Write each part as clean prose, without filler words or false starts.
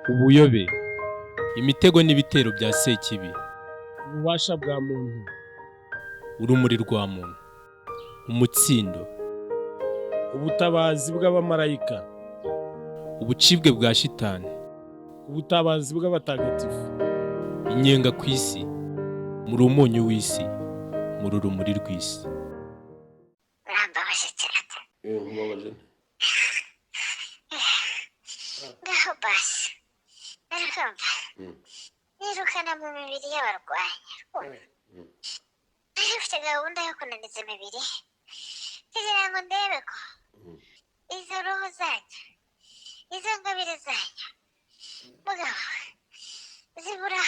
Ubuyobe, imitego n'ibitero bya Sekibi. Ububasha bwa muntu. Urumuri rwa muntu, umutsindo. Ubutabazi bw'abamarayika. Ubucibwe bwa shitani. Ubutabazi bw'abatagatifu. Inyenga ku isi. Muri umunyu w'isi, muri urumuri rw'isi. Urambabaje cyane. Nkubabaje nte? Ngaho basi, urakumva, nirukana mu mibiri y'abarwanyi. Nari mfite gahunda yo kunaniza imibiri kugira ngo ndebe ko izo roho zanyu, izo ngabire zanyu, mugabo, zibura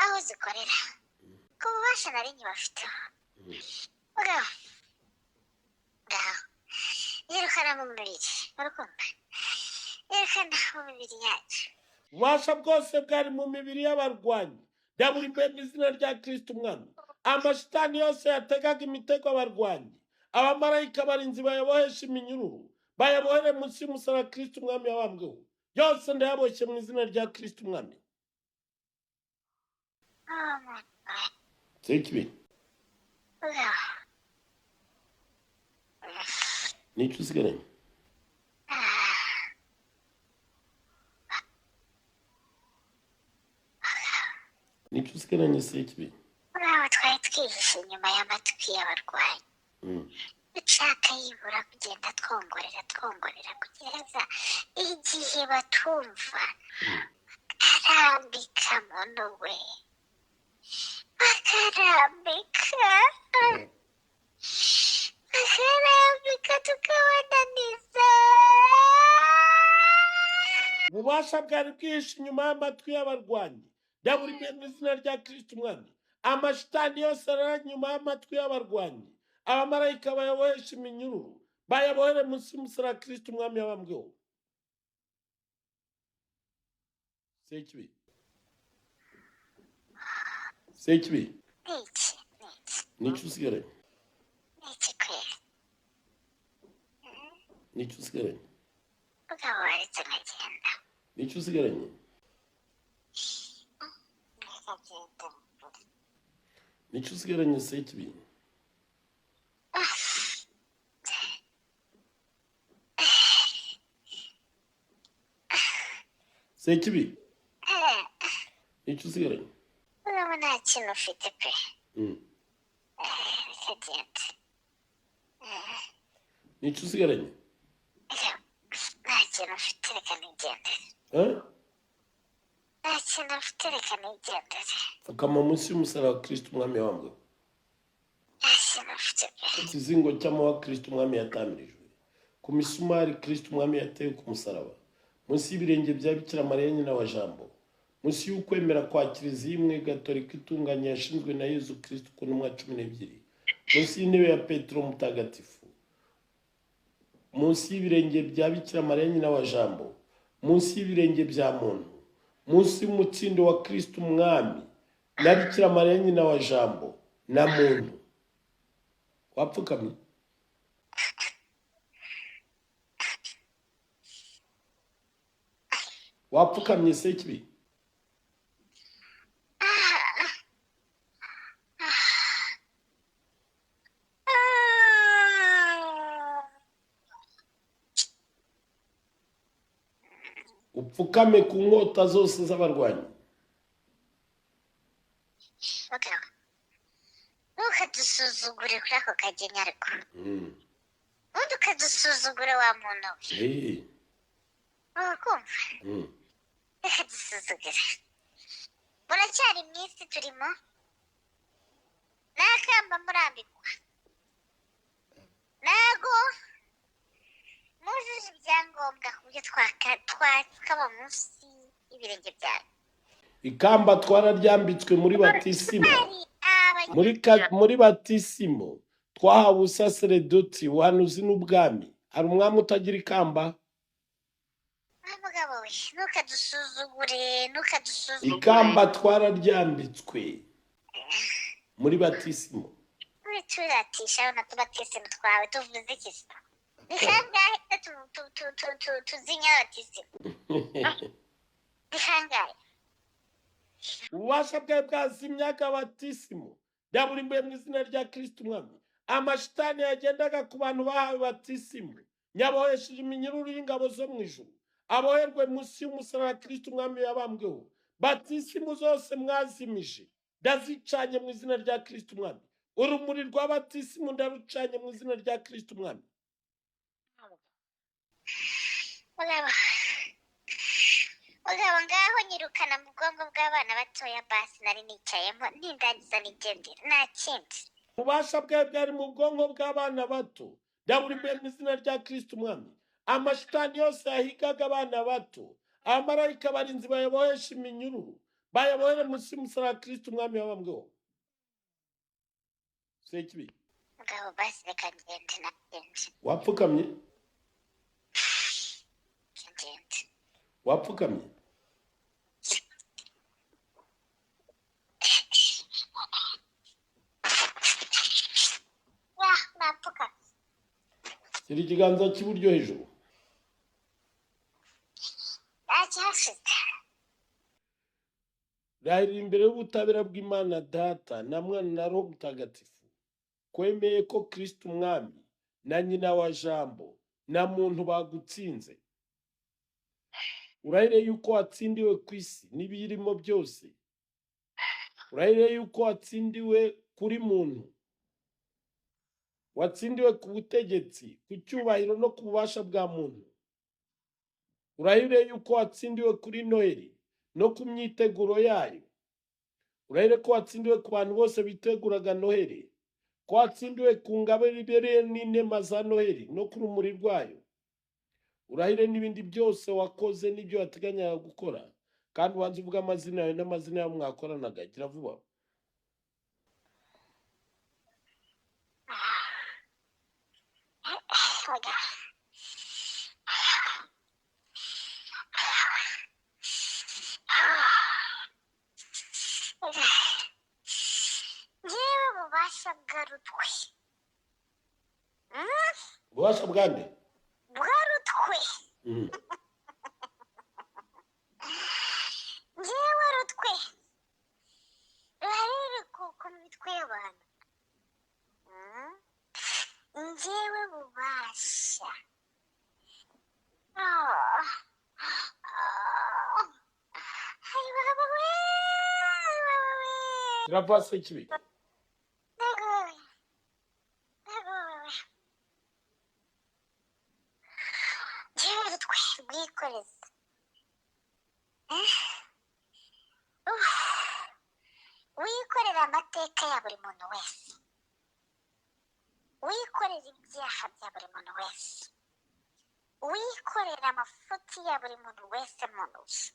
aho zikorera ku bubasha nari nkibafiteho. Mugabo, ngaho yirukana mu mibiri, urukumva, yirukana mu mibiri yacu. Ububasha bwose bwari mu mibiri y'abarwanyi ndaburimbuye mu izina rya Kristo Umwami. Amashitani yose yategaga imitego abarwanyi, abamarayika barinzi bayabohesha iminyururu, bayabohere munsi y'umusaraba Kristo Umwami yabambweho. Yose ndayaboshye mu izina rya Kristo Umwami. Oh my God. Sekibi. Mugabo. Nicyo usigaranye? Nicyo usigaranye, Sekibi? Mugabo, twari twihishe inyuma y'amatwi y'abarwanyi, dushaka yibura kugenda twongorera twongorera kugeza igihe batumva. Karambika muntu we, bakarambika, bakarambika, tukabananiza. Ububasha bwari bwihishe inyuma y'amatwi y'abarwanyi ndaburimbuye mu izina rya Kristo Umwami. Amashitani yose arara inyuma y'amatwi y'abarwanyi, abamarayika bayabohesha iminyururu, bayabohere munsi y'umusaraba Kristo Umwami yabambweho. Sekibi, Sekibi. Niki, niki? Nicyo usigaranye? Niki kweri? Nicyo usigaranye? Mugabo, waretse nkagenda. Nicyo usigaranye? Nkagenda. Nicyo usigaranye, Sekibi? Sekibi, nicyo usigaranye? Mugabo, nta kintu ufite pe. Bikagenda. Nicyo usigaranye? Nta kintu ufite, reka nigendere. Eh? Nta kintu ufite, reka nigendere. Pfukama munsi y'umusaraba wa Kristo Umwami wabambweho. Nta kintu ufite pe. Ikizingo cy'amahwa Kristo Umwami yatamirijwe, ku misumari Kristo Umwami yatewe ku musaraba, munsi y'ibirenge bya Bikira Mariya nyina wa Jambo, munsi y'ukwemera kwa Kiliziya imwe gatolika itunganye yashinzwe na Yezu Kristo ku ntumwa 12, munsi y'intebe ya Petero mutagatifu, munsi y'ibirenge bya Bikira Mariya nyina wa Jambo, munsi y'ibirenge bya muntu, munsi y'umutsindo wa Kristo Umwami na Bikira Mariya nyina wa Jambo na muntu. Wapfukamye? Wapfukamye, Sekibi? Upfukame ku nkota zose z'abarwanyi. Mugabo, ntukadusuzugure kuri ako kageni, ariko ubundi ukadusuzugura wa muntu we. Urakumva? Reka dusuzugure, muracyari mu isi turimo n'akamba murambikwa, ntago mujuje ibyangombwa ku buryo twakaba munsi y'ibirenge byanyu. Ikamba twararyambitswe muri batisimo. Hari Muri batisimo twahawe ubusaseredoti, ubuhanuzi n'ubwami. Hari umwami utagira ikamba? Wa mugabo we, ntukadusuzugure, ntukadusuzugure. Ikamba twararyambitswe muri batisimo. Uri turatisha na tubatisimu twawe, tuvuze iki se? Ni kangahe tuzinya batisimu? Utangaye. Ububasha bwawe bwazimyaga batisimu ndaburimbuye mu izina rya Kristo Umwami. Amashitani yagendaga ku bantu bahawe batisimu nyabohesheje iminyururu y'ingabo zo mu ijuru, aboherwe munsi y'umusaraba Kristo Umwami yabambweho. Batisimu zose mwazimije ndazicanye mu izina rya Kristo Umwami. Urumuri rwa batisimu ndarucanye mu izina rya Kristo Umwami. Mugabo, mugabo, ngaho nyirukana mu bwonko bw'abana batoya basi nari nicayemo, nindangiza nigendera, nta kindi. Ububasha bwawe bwari mu bwonko bw'abana bato ndaburimbuye mu izina rya Kristo Umwami. Amashitani yose yahigaga abana bato, abamarayika barinzi bayabohesha iminyururu, bayabohere munsi y'umusaraba Kristo Umwami wabambweho. Sekibi. Mugabo, basi reka ngende, nagende. Wapfukamye? Ngende. Wapfukamye? Ya, napfukamye. Shyira ikiganza cy'iburyo hejuru. Ntakihafite. Rahirira imbere y'ubutabera bw'Imana Data na Mwana na Roho Mutagatifu, kwemeye ko Kristo Umwami na nyina wa Jambo na muntu bagutsinze. Urahire yuko watsindiwe ku isi n'ibiyirimo byose. Urahire yuko watsindiwe kuri muntu, watsindiwe ku butegetsi, ku cyubahiro no ku bubasha bwa muntu. Urahire yuko watsindiwe kuri Noheli no ku myiteguro yayo. Urahire ko watsindiwe ku bantu bose biteguraga Noheli, ko watsindiwe ku ngabire n'inema za Noheli no ku rumuri rwayo. Urahire n'ibindi byose wakoze n'ibyo wateganyaga gukora, kandi ubanze uvuge amazina yawe n'amazina y'abo mwakoranaga. Gira vuba. Mugabo, ngewe bubasha bwa rutwe. Ububasha bwande? Bwa rutwe. Ngewe rutwe ruharire ku mitwe y'abantu. Ngewe bubasha. Ay baba we, ay baba we. Gira Sekibi. Ndagowe, ndagowe. Ngewe rutwe rwikoreza. Wikorera amateka ya buri muntu wese, wikorera ibyaha bya buri muntu wese, wikorera amafuti ya buri muntu wese mu ntoki.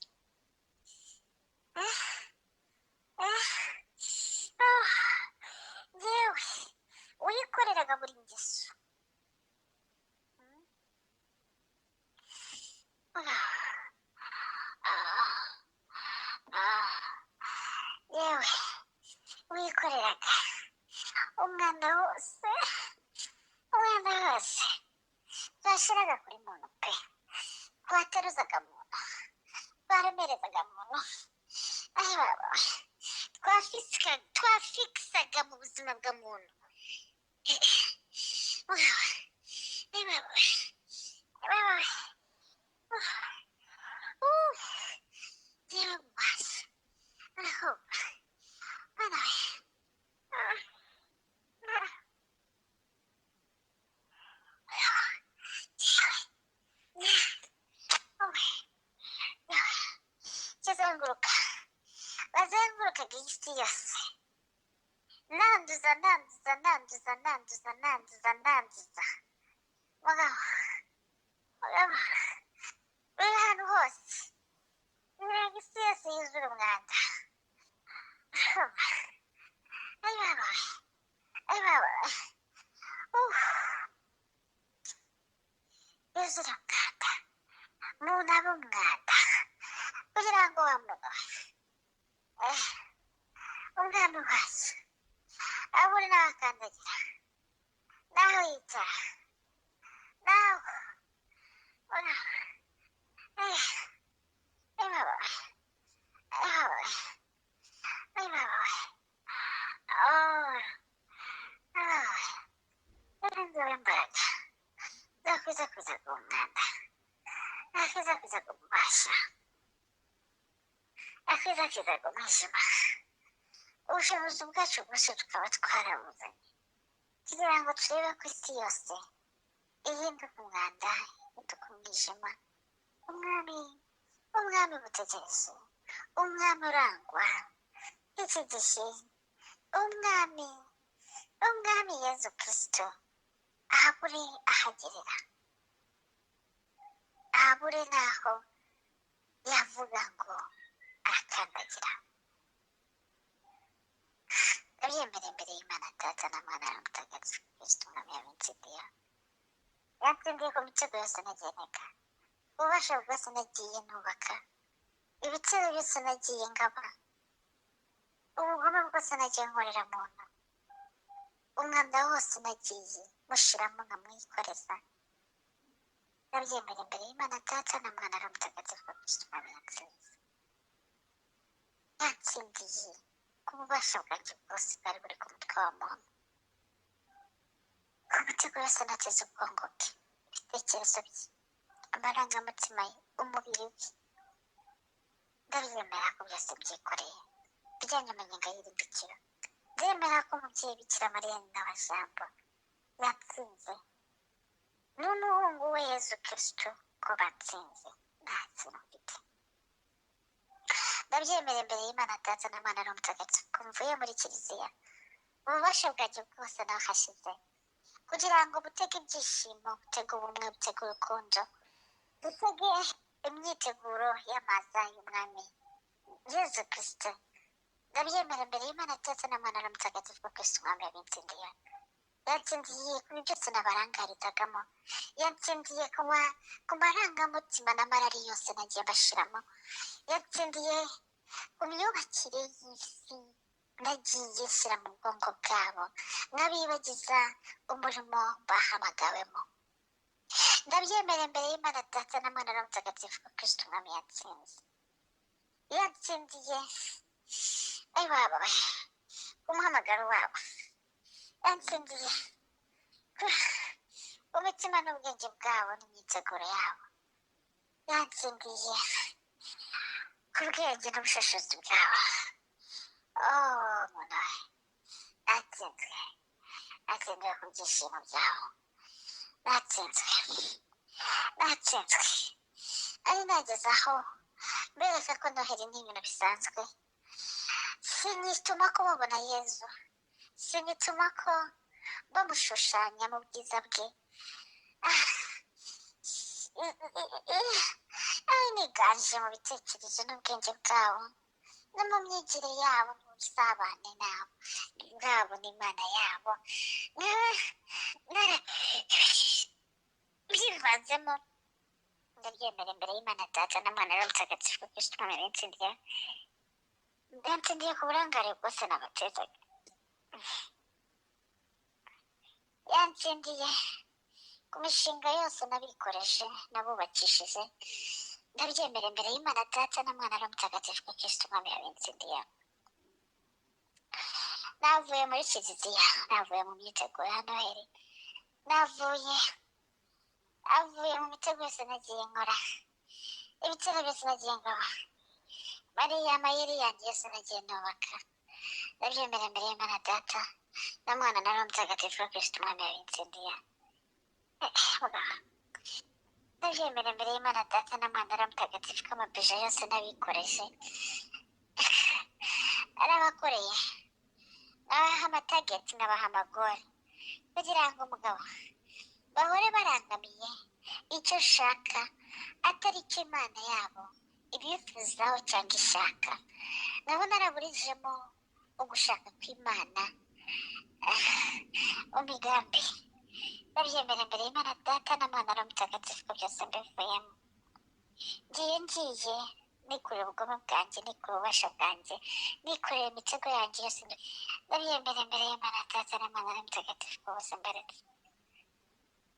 Yewe wikoreraga buri ngeso. Yewe wikoreraga umwana wose, umwana wose twashiraga kuri muntu pe, twateruzaga muntu, twaremerezaga muntu, aho baba twafikisaga mu buzima bwa muntu. Yewe mubasha aho bana we. Kizenguruka, bazengurukaga isi yose, nanduza nanduza nanduza nanduza nanduza nanduza. Mugabo, mugabo, uri ahantu hose, isi yose yuzura umwanda. Ay baba, ay baba, yuzura umwanda, muntu abe umwanda kugira ngo wa muntu umwami wacu abure n'aho akandagira, n'aho yicara, n'aho ay baba. Yakwirakwizaga ububasha, yakwirakwizaga umwijima, ubushobozi bwacu bwose tukaba twarabuzanye kugira ngo turebe ko isi yose ihinduka umwanda, ihinduka umwijima. Umwami, umwami butegereje, umwami urangwa iki gihe, umwami, umwami Yezu Kristo ahabure ahagerera, ahabure n'aho yavuga ngo arakandagira. Ndabyemera imbere y'Imana Data na Mwana na Mutagatifu Kristo umwami yabinsindiye. Yatsindiye ku mitego yose nagiye ntega, ububasha bwose nagiye nubaka, ibitero byose nagiye ngaba, ubugome bwose nagiye nkorera muntu, umwanda wose nagiye mushiramo nkamwikoreza. Ndabyemera imbere y'Imana Data na Mwana na Mutagatifu Kristo umwami yatsinze. Yatsindiye ku bubasha bwanjye bwose bwari buri ku mutwe wa muntu, ku mitego yose nateze ubwonko bwe, ibitekerezo bye, amarangamutima ye, umubiri we. Ndabyemera ko byose byikoreye bijyanye umunyenga y'irimbikiro. Ndemera ko umubyeyi Bikira Mariya nyina wa Jambo yatsinze, n'umuhungu we Yezu Kristo ko batsinze, nta kintu mfite. Ndabyemera imbere y'Imana Data na Mwana na Mutagatifu ko mvuye muri kiliziya, ububasha bwanjye bwose nahashize kugira ngo butege ibyishimo, butege ubumwe, butege urukundo, butege imyiteguro y'amaza y'umwami Yezu Kristo. Ndabyemera imbere y'Imana Data na Mwana na Mutagatifu ko Kristo umwami yabintsindiye. Yatsindiye kuri byose nabarangarizagamo, yatsindiye ku marangamutima n'amarari yose nagiye mbashiramo, yatsindiye ku myubakire y'isi nagiye shyira mu bwonko bwabo nk'abibagiza umurimo bahamagawemo. Ndabyemera imbere y'Imana Data na Mwana na Mutagatifu ko Kristo umwami yatsinze. Yatsindiye ayiwabo umuhamagaro wabo, yatsindiye umutima n'ubwenge bwabo n'imyiteguro yabo, yatsindiye ku bwenge n'ubushishozi bwabo. Oh, muntu we, natsinzwe, natsinzwe ku byishimo byabo, natsinzwe, natsinzwe. Ari nageze aho mbereka ko Noheli ni ibintu bisanzwe, sinyituma ko babona Yezu, sinyituma ko bamushushanya mu bwiza bwe. Ari niganje mu bitekerezo n'ubwenge bwabo no mu myigire yabo, mu busabane nabo bwabo n'Imana yabo, byivanzemo. Ndabyemera imbere y'Imana Data na Mwana na Mutagatifu Kristo umwami yatsindiye. Yatsindiye ku burangare bwose nabatezaga, yatsindiye ku mishinga yose nabikoreje nabubakishije. Ndabyemera imbere y'Imana Data na Mwana na Mutagatifu Kristo umwami yabintsindiye. Navuye muri kiliziya, navuye mu myiteguro ya Noheli, navuye mu mitego yose nagiye nkora, ibitero byose nagiye ngaba, mariya amayeri yanjye yose nagiye nubaka. Ndabyemera imbere y'Imana Data na Mwana na Roho Mutagatifu Kristo umwami yabintsindiye. Ndabyemera imbere y'Imana Data na Mwana na Roho Mutagatifu ko amabije yose nabikoreje, narabakoreye, nabaha amatageti, nabaha amagore, kugira ngo umugabo bahore barangamiye icyo ushaka atari icyo Imana yabo ibifuzaho cyangwa ishaka. Nabo naraburijemo ugushaka kw'Imana mu migambi. Ndabyemera imbere y'Imana Data na Mwana na Mutagatifu ko byose mbivuyemo. Ngiye nikorera ubugome bwanjye, nikorera ububasha bwanjye, nikorera imitego yanjye yose. Ndabyemera imbere y'Imana Data na Mwana na Mutagatifu ko bose mbaretse.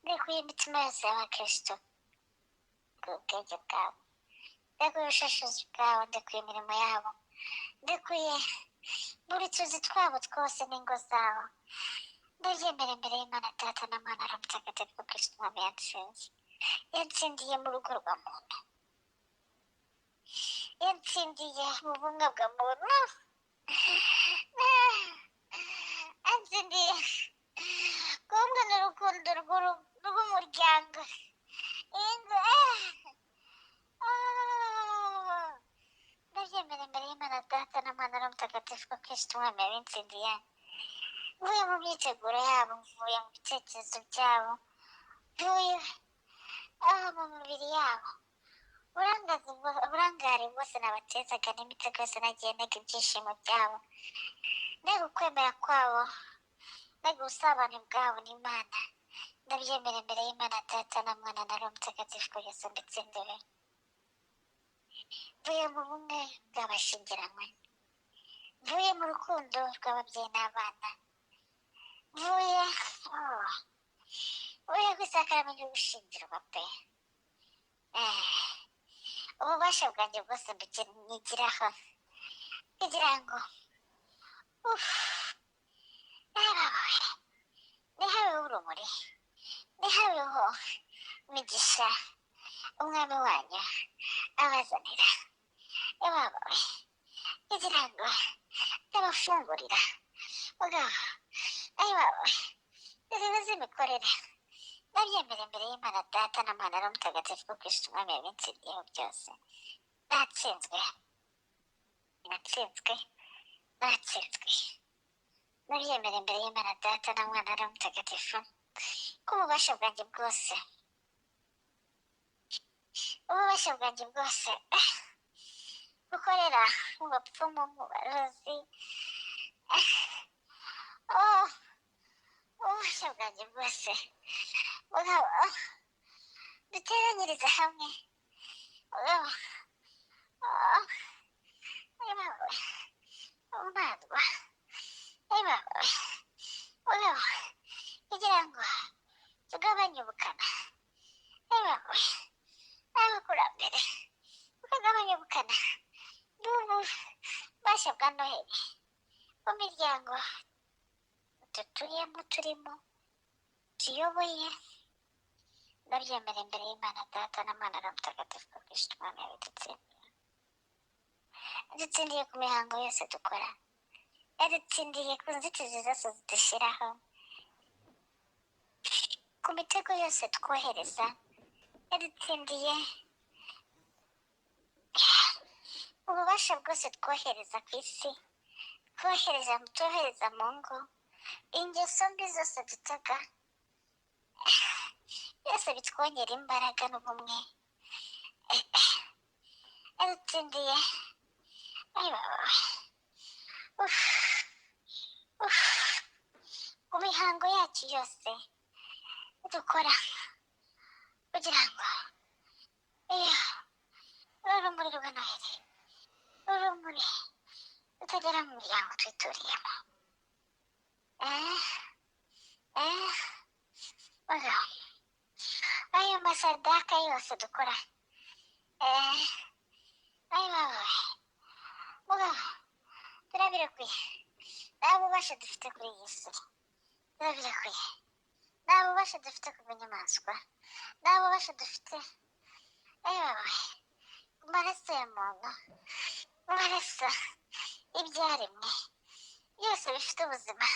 Ndekuye imitima yose y'abakristo ku bwenge bwabo, ndekuye ubushishozi bwabo, ndekuye imirimo yabo, ndekuye buri tuzi twabo twose n'ingo zabo. Ndabyemera imbere y'Imana Data na Mwana na Mutagatifu Kristo umwami yatsinze. Yatsindiye mu rugo rwa muntu, Yatsindiye mu bumwe bwa muntu, atsindiye ku bumwe n'urukundo rw'umuryango. Ingo ndabyemera imbere y'Imana Data na Mwana na Mutagatifu ko Kristo Umwami yabintsindiye. Mvuye mu myiteguro yabo, mvuye mu bitekerezo byabo, mvuye mu mibiri yabo. Uburangare bwose nabatezaga n'imitego yose nagiye ntega ibyishimo byabo, mbega ukwemera kwabo, mbega ubusabane bwabo n'Imana. Ndabyemera imbere y'Imana Data na Mwana na Roho Mutagatifu ko byose mbitsindiwe. Mvuye mu bumwe bw'abashyingiranywe, mvuye mu rukundo rw'ababyeyi n'abana, mvuye mvuye ku isakaramentu ryo gushyingirwa pe. Ububasha bwanjye bwose nigiraho kugira ngo ntihabeho ntihabeho urumuri, ntihabeho imigisha umwami wanyu abazanira yababawe, kugira ngo ndabafungurira mugabo ayibawe inzira z'imikorere. Ndabyemera imbere y'Imana Data na Mwana na Mutagatifu ko Kristo Umwami yabintsindiyeho byose. Natsinzwe, natsinzwe, natsinzwe. Ndabyemera imbere y'Imana Data na Mwana na Mutagatifu ko ububasha bwanjye bwose, ububasha bwanjye bwose bukorera mu bapfumu, mu barozi, oh, ububasha bwanjye bwose mugabo duteranyiriza hamwe mugabo, oh, ayibawe umandwa, ayibawe mugabo, kugira ngo tugabanye ubukana, ayibawe n'abakurambere, tukagabanya ubukana bw'ububasha bwa Noheli mu miryango dutuyemo, turimo, tuyoboye. Ndabyemera imbere y'Imana Data na Mwana na Mutagatifu ko Kristo Umwami yabidutsindiye. Yadutsindiye ku mihango yose dukora, yadutsindiye ku nzitizi zose zidushyiraho, ku mitego yose twohereza. Yadutsindiye ububasha bwose twohereza ku isi, twohereza mu ngo, ingeso mbi zose dutega, byose bitwongera imbaraga n'ubumwe. Yadutsindiye ku mihango yacu yose dukora kugira ngo iyo urumuri rwa Noheli, urumuri rutagera mu miryango twituriyemo. Bagabo, ayo masadaka yose dukora, ayo babawe mugabo, turabirekuye. Nta bubasha dufite kuri iyi si, turabirekuye. Nta bubasha dufite ku nyamaswa, nta bubasha dufite, ayo babawe, ku maraso ya muntu, mu maraso ibyaremwe byose bifite ubuzima.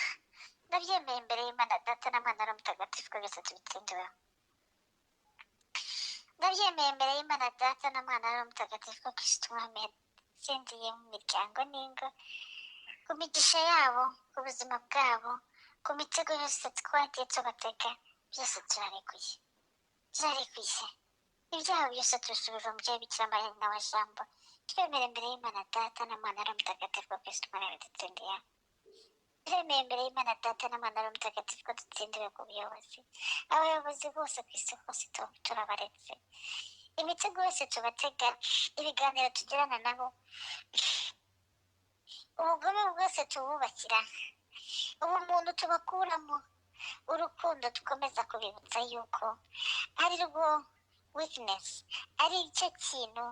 Ndabyemeye imbere y'Imana Data na Mwana na Mutagatifu ko byose tubitsindiweho. Ndabyemeye imbere y'Imana Data na Mwana na Mutagatifu ko Kristo Umwami yatsindiye mu miryango n'ingo, ku migisha yabo, ku buzima bwabo, ku mitego yose twagiye tubatega. Byose turarekuye, turarekuye. Ibyaha byose tubisubije umubyeyi Bikira Mariya nyina wa Jambo. Twemera imbere y'Imana Data na Mwana na Mutagatifu ko Kristo Umwami yadutsindiye. Turemeye imbere y'Imana Data na Mwana na Mutagatifu ko dutsindiwe ku buyobozi. Abayobozi bose ku isi hose turabaretse. Imitego yose tubatega, ibiganiro tugirana nabo, ubugome bwose tububakira, ubumuntu tubakuramo, urukundo dukomeza kubibutsa yuko ari rwo weakness, ari cyo kintu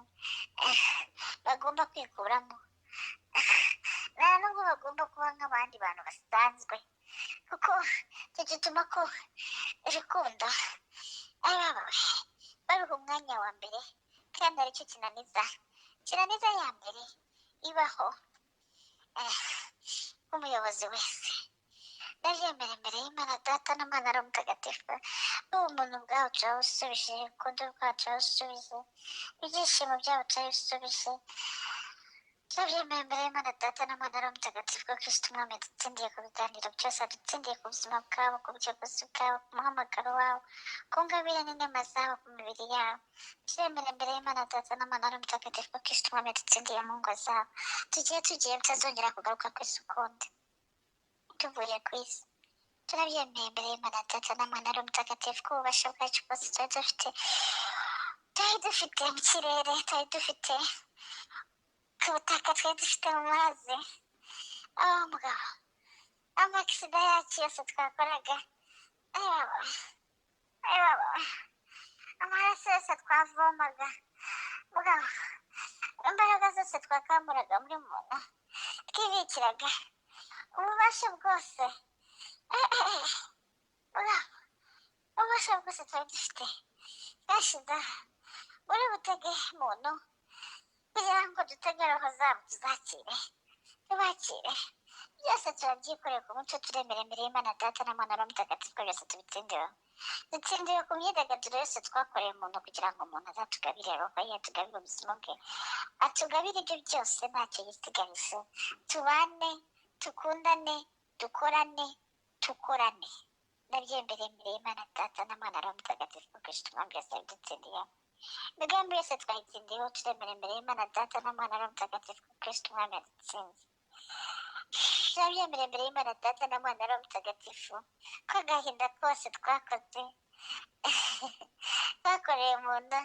bagomba kwikuramo. Nta nubwo bagomba kuba nk'abandi bantu basanzwe, kuko icyo gituma ko urukundo ari babawe baruha umwanya wa mbere, kandi aricyo kinaniza. Kiraneza ya mbere ibaho umuyobozi wese. Ndabyemera imbere y'Imana Data n'Umwana ari Mutagatifu. Ubumuntu bwawe turabusubije, urukundo rwacu turabusubije, ibyishimo byabo turabisubije. Turabyemera imbere y'Imana Data n'Umwana ari Mutagatifu ko Kristo Umwami yadutsindiye ku biganiro byose, yadutsindiye ku buzima bwabo, ku buyobozi bwabo, ku muhamagaro wabo, ku ngabire n'inema zabo, ku mibiri yabo. Turemera imbere y'Imana Data n'Umwana ari Mutagatifu ko Kristo Umwami yadutsindiye mu ngo zabo. Tugiye tutazongera kugaruka ku isi ukundi, tuvuye ku isi. Turabyemeye imbere y'Imana Data n'Umwana ari Mutagatifu ko ububasha bwacu bwose twari dufite mu kirere, twari dufite ku butaka, twari dufite mu mazi. Oh mugabo, amakisida yacu yose twakoraga, ayaba ayaba, amaraso yose twavomaga, mugabo, imbaraga zose twakamuraga muri muntu, twibikiraga ububasha bwose, mugabo, ububasha bwose twari dufite twashize muri butege muntu kugira ngo dutege roho zabo, tuzakire, tubakire. Byose turabyikoreye ku muco. Turemera imbere y'Imana Data na Mwana na Mutagatifu ko byose tubitsindiweho. Dutsindiwe ku myidagaduro yose twakoreye umuntu kugira ngo umuntu azatugabire roho ye, atugabire ubuzima bwe, atugabire ibyo byose ntacyo yisigarije. Tubane, tukundane, dukorane, tukorane. Ndabyembereye imbere y'Imana Data na Mwana na Mutagatifu ko Kristo Umwami byose yabidutsindiyeho. Imigambi yose twayitsindiyeho. Turemera imbere y'Imana Data na Mwana na Mutagatifu ko Kristo Umwami yadutsinze. Turabyemera imbere y'Imana Data na Mwana na Mutagatifu ko agahinda kose twakoze, twakoreye umuntu,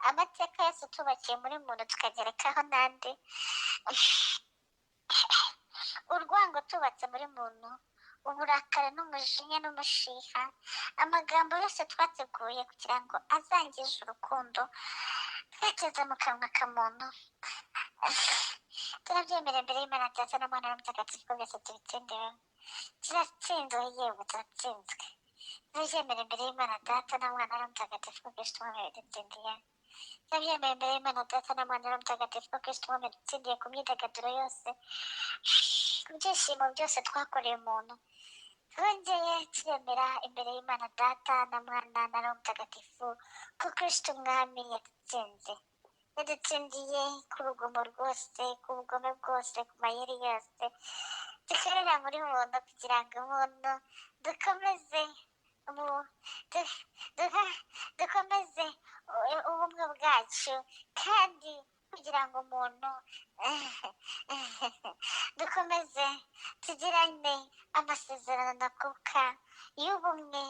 amateka yose tubakiye muri muntu tukagerekaho n'andi, urwango tubatse muri muntu, uburakari n'umujinya n'umushiha, amagambo yose twateguye kugira ngo azangize urukundo twateze mu kanwa ka muntu, turabyemera imbere y'Imana Data na Mwana na Mutagatifu ko byose tubitsindiwe. Turatsinzwe, yewe turatsinzwe. Turabyemera imbere y'Imana Data na Mwana na Mutagatifu ko Kristo Umwami yadutsindiye. Turabyemera imbere y'Imana Data na Mwana na Mutagatifu ko Kristo Umwami yadutsindiye ku myidagaduro yose, ku byishimo byose twakoreye umuntu. Twongeye turemera imbere y'Imana Data na Mwana na Roho Mutagatifu ko Kristo Umwami yadutsinze, yadutsindiye ku rugomo rwose, ku bugome bwose, ku mayeri yose dukorera muri muntu kugira ngo umuntu dukomeze ubumwe bwacu, kandi kugira ngo umuntu dukomeze tugirane amasezerano ndakuka y'ubumwe,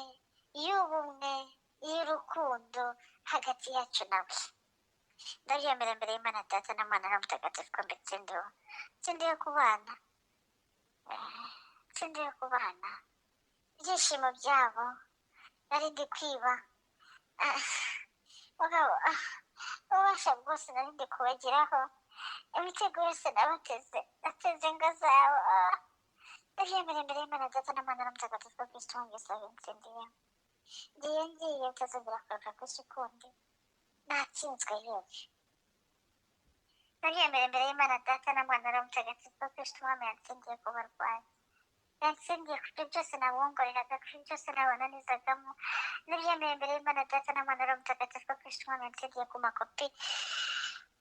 y'urukundo hagati yacu nawe. Ndabyemera imbere y'Imana Data na Mwana na Mutagatifu ko mbitsindiwe. Tsindiwe ku bana, tsindiwe ku bana, ibyishimo byabo nari ndi kwiba. Ah, mugabo, ububasha bwose nari ndi kubageraho, imitego yose nabateze, nateze ingo zabo. Ndabyemera imbere y'Imana Data na Mwana na Mutagatifu ko Kristo Umwami byose yabintsindiye. Ngiye ntazongera kugaruka ku isi ukundi, natsinzwe yewe. Ndabyemera imbere y'Imana Data na Mwana na Mutagatifu ko Kristo Umwami yatsindiye ku barwanyi, yatsindiye ku byo byose nabongoreraga, ku byo byose nabananizagamo. Ndabyemera imbere y'Imana Data na Mwana na Mutagatifu ko Kristo Umwami yatsindiye ku makopi,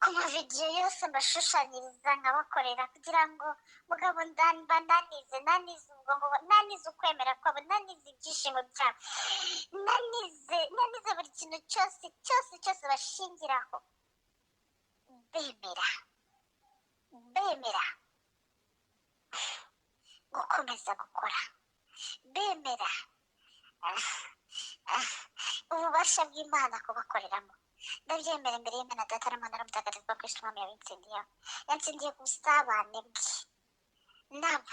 ku mavidewo yose mbashushanyiriza nkabakorera kugira ngo mugabo mbananize, nanize ubwonko, nanize ukwemera kwabo, nanize ibyishimo byabo, nanize buri kintu cyose cyose cyose bashingiraho bemera gukomeza gukora, bemera ububasha bw'Imana kubakoreramo. Ndabyemera imbere y'Imana Data na Mwana na Mutagatifu ko Kristo Umwami yabintsindiyeho, yatsindiye ku busabane bwe nabo.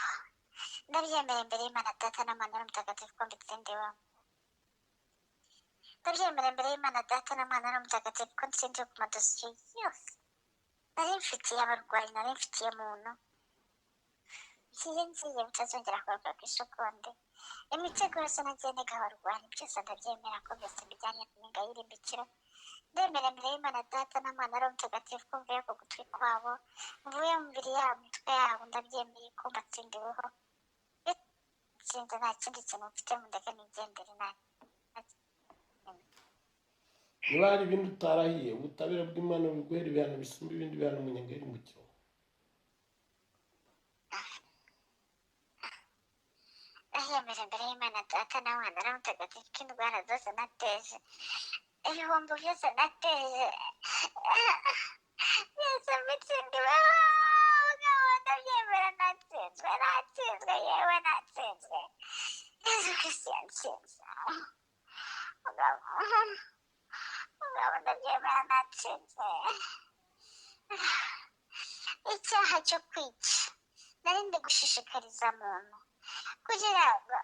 Ndabyemera imbere y'Imana Data na Mwana na Mutagatifu ko mbitsindiweho. Ndabyemera imbere y'Imana Data na Mwana na Mutagatifu ko ntsindiwe ku madosiye yose nari mfitiye abarwayi, nari mfitiye muntu. Ngiye bitazongera kugaruka ku isi ukundi. Imitego yose nagiye ntega abarwayi, byose ndabyemera ko byose bijyanye ku mpinga y'irimbikiro. Ndemera imbere y'Imana Data na Mwana ari Mutagatifu ko mvuye ku gutwi kwabo, mvuye mu mibiri yabo, mitwe yabo, ndabyemeye ko mbatsindiweho. Bitsinze nta kindi kintu mfite, mundeke nigendere nta. Niba hari ibindi utarahiye, ubutabera bw'Imana buguhera ibihano bisumba ibindi bihano mu nyenga y'irimbukiro. Ndahiyemera imbere y'Imana Data na Mwana ari Mutagatifu ko indwara zose nateje, ibihombo byose nateje, byose mbitsindiweho. Mugabo ndabyemera, natsinzwe, natsinzwe, yewe natsinzwe. Yezu Kristo yatsinze. Mugabo, mugabo ndabyemera, natsinzwe. Icyaha cyo kwica nari ndi gushishikariza muntu kugira ngo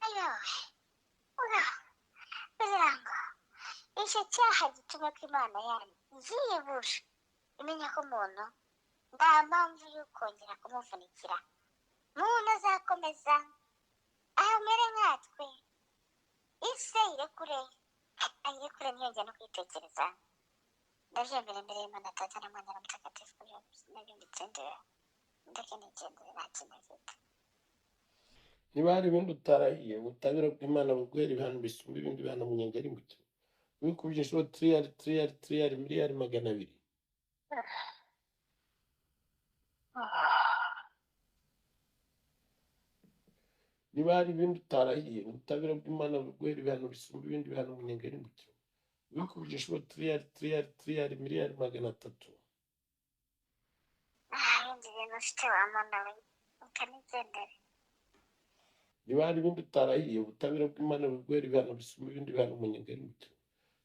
ayowe, mugabo, kugira ngo icyo cyaha gitume ko Imana yanyu yibura imenya ko umuntu nta mpamvu yo kongera kumuvunikira, muntu azakomeza amere nkatwe, ise irekure ayirekure ntiyongere no kwitekereza. Ndabyemera imbere y'Imana Data na Mwana na Mutagatifu ko nabyo mbitsindiwe, ndeke nigendere nta kintu mfite. Niba hari ibindi utarahiye, ubutabera bw'Imana buguhera ibihano bisumba ibindi bihano mu nyenga y'irimbukiro. Wikubye inshuro tiriyari tiriyari tiriyari miliyari 200. Niba hari ibindi utarahiye, ubutabera bw'Imana buguhera ibihano bisumba ibindi bihano mu nyenga y'irimbukiro. Wikubye inshuro tiriyari tiriyari tiriyari miliyari 300. Nta bindi bintu ufite wa muntu we, reka nigendere. Niba hari ibindi utarahiye, ubutabera bw'Imana buguhera ibihano bisumba ibindi bihano mu nyenga y'irimbukiro.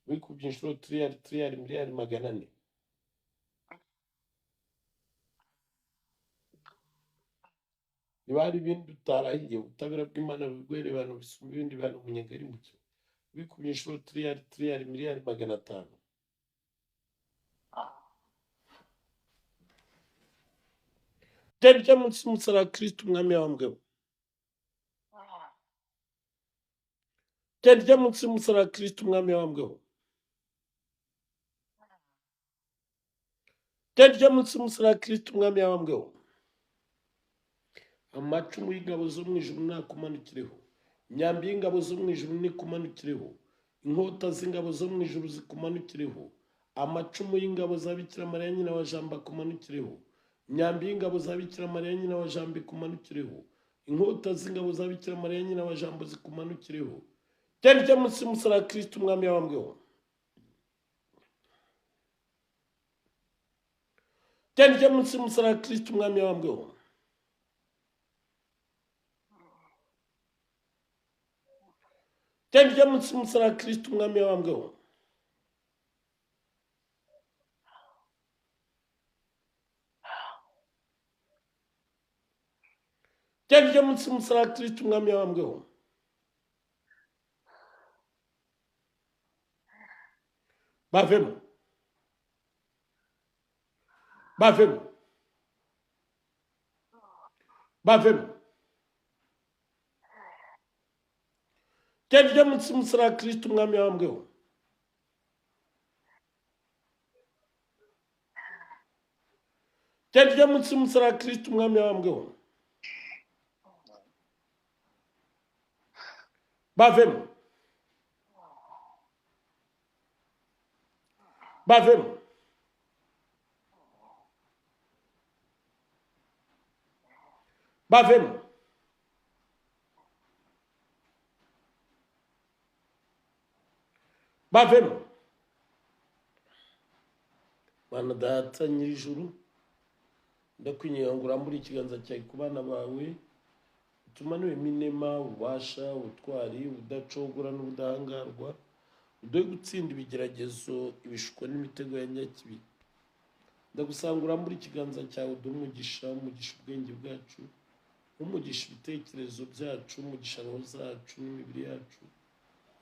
Wikubye inshuro tiriyari tiriyari miliyari 400. Niba hari ibindi utarahiye, ubutabera bw'Imana buguhera ibihano bisumba ibindi bihano mu nyenga y'irimbukiro. Wikubye inshuro tiriyari tiriyari miliyari 500. Byari byo munsi y'umusaraba Kristo umwami wabambweho. Byari byo munsi y'umusaraba Kristo umwami wabambweho. Byari byo munsi y'umusaraba Kristo umwami wabambweho. Amacumu y'ingabo zo mu ijuru nakumanukireho, imyambi y'ingabo zo mu ijuru nikumanukireho, inkota z'ingabo zo mu ijuru zikumanukireho, amacumu y'ingabo za Bikira Mariya nyina wa Jambo akumanukireho, imyambi y'ingabo za Bikira Mariya nyina wa Jambo ikumanukireho, inkota z'ingabo za Bikira Mariya nyina wa Jambo zikumanukireho. Byari byo munsi y'umusaraba Kristo umwami wabambweho. Byari byo munsi y'umusaraba Kristo umwami wabambweho. Byari byo munsi y'umusaraba Kristo umwami wabambweho. Byari byo munsi y'umusaraba Kristo umwami wabambweho. Bavemo, bavemo, bavemo. Byari byo munsi y'umusaraba Kristo umwami wabambweho. Byari byo munsi y'umusaraba Kristo umwami wabambweho. Bavemo, bavemo, bavemo. Bavemo. Mana Data nyir'ijuru, ndakwinginga ngo urambure ikiganza cyawe ku bana bawe, utumanuremo inema, ububasha, ubutwari, ubudacogora n'ubudahangarwa, uduhe gutsinda ibigeragezo, ibishuko n'imitego ya nyakibi. Ndagusanga urambure ikiganza cyawe, uduhe umugisha, umugisha ubwenge bwacu, umugisha ibitekerezo byacu, umugisha roho zacu n'imibiri yacu,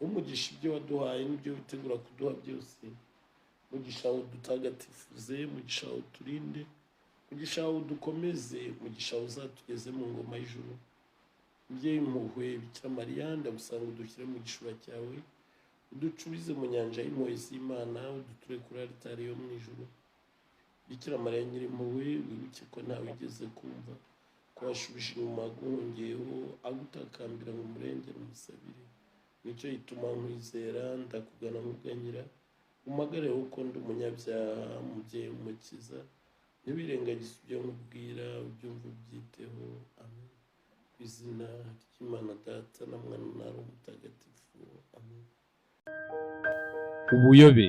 umugisha ibyo waduhaye n'ibyo witegura kuduha byose. Mugisha udutagatifuze, mugisha uturinde, mugisha udukomeze, mugisha uzatugeze mu ngoma y'ijuru. Mubyeyi mpuhwe Bikira Mariya, ndagusanga udushyire mu gishura cyawe, Uducubize mu nyanja y'impuhwe z'Imana, uduture kuri alitari yo mu ijuru. Bikira Mariya Nyirimpuhwe, wibuke ko ntawe wigeze kumva ko washubije inyuma aguhungiyeho, agutakambira ngo umurengere umusabire. Nicyo gituma nkwizera, ndakugana nkuganyira, umpagareho ko ndi umunyabyaha, mubyeyi w'umukiza, ntiwirengagize ibyo nkubwira, ubyumve ubyiteho. Amen. Ku izina ry'Imana Data na Mwana na Roho Mutagatifu. Amen. Ubuyobe,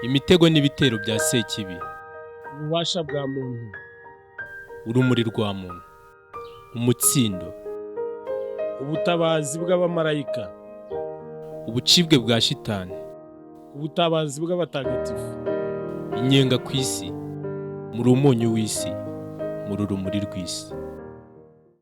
imitego n'ibitero bya Sekibi. Ububasha bwa muntu. Urumuri rwa muntu, umutsindo. Ubutabazi bw'abamarayika. Ubucibwe bwa shitani. Ubutabazi bw'abatagatifu. Inyenga ku isi. Muri umunyu w'isi, muri urumuri rw'isi.